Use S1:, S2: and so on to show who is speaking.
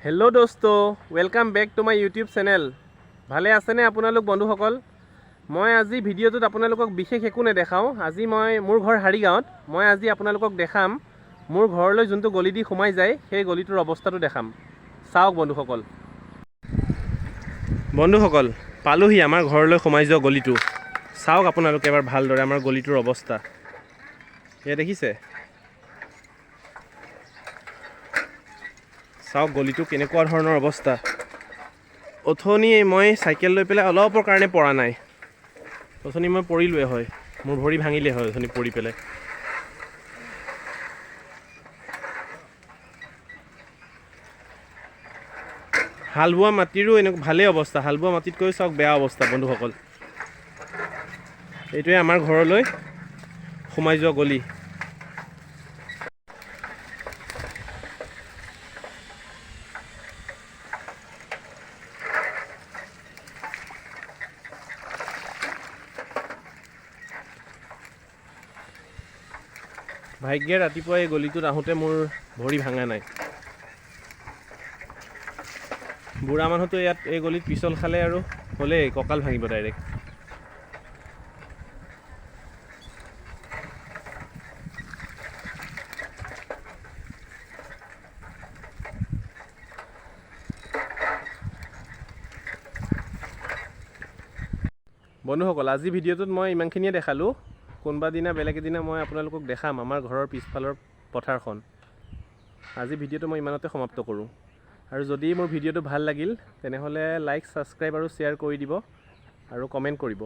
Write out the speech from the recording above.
S1: Hello' দোস্ত, welcome back to my YouTube channel. ভালে আছেনে আপোনালোক বন্ধুসকল? মই আজি ভিডিঅ'টোত আপোনালোকক বিশেষ একো নেদেখাওঁ। আজি মই মোৰ ঘৰ হাৰিগাঁৱত। মই আজি আপোনালোকক দেখাম মোৰ ঘৰলৈ যোনটো গলি দি সোমাই যায়, সেই গলিটোৰ অৱস্থাটো দেখাম। চাওক বন্ধুসকল। বন্ধুসকল, পালোহি আমাৰ ঘৰলৈ সোমাই যোৱা গলিটো। চাওক আপোনালোকে এবাৰ ভালদৰে আমাৰ গলিটোৰ অৱস্থা। এয়া দেখিছে, চাওক গলিটো কেনেকুৱা ধৰণৰ অৱস্থা। অথনি মই চাইকেল লৈ পেলাই অলপৰ কাৰণে পৰা নাই। অথনি মই পৰিলোৱে হয়, মোৰ ভৰি ভাঙিলে হয় অথনি পৰি পেলাই। হাল বোৱা মাটিৰো এনেকুৱা ভালেই অৱস্থা, হাল বোৱা মাটিতকৈও চাওক বেয়া অৱস্থা বন্ধুসকল। এইটোৱে আমাৰ ঘৰলৈ সোমাই যোৱা গলি। ভাগ্যে ৰাতিপুৱা এই গলিটোত আহোঁতে মোৰ ভৰি ভাঙা নাই। বুঢ়া মানুহটো ইয়াত এই গলিত পিছল খালে আৰু হ'লেই কঁকাল ভাঙিব ডাইৰেক্ট। বন্ধুসকল, আজি ভিডিঅ'টোত মই ইমানখিনিয়ে দেখালোঁ। কোনোবা দিনা, বেলেগ এদিনা মই আপোনালোকক দেখাম আমাৰ ঘৰৰ পিছফালৰ পথাৰখন। আজি ভিডিঅ'টো মই ইমানতে সমাপ্ত কৰোঁ। আৰু যদি মোৰ ভিডিঅ'টো ভাল লাগিল, তেনেহ'লে লাইক, ছাবস্ক্ৰাইব আৰু শ্বেয়াৰ কৰি দিব আৰু কমেণ্ট কৰিব।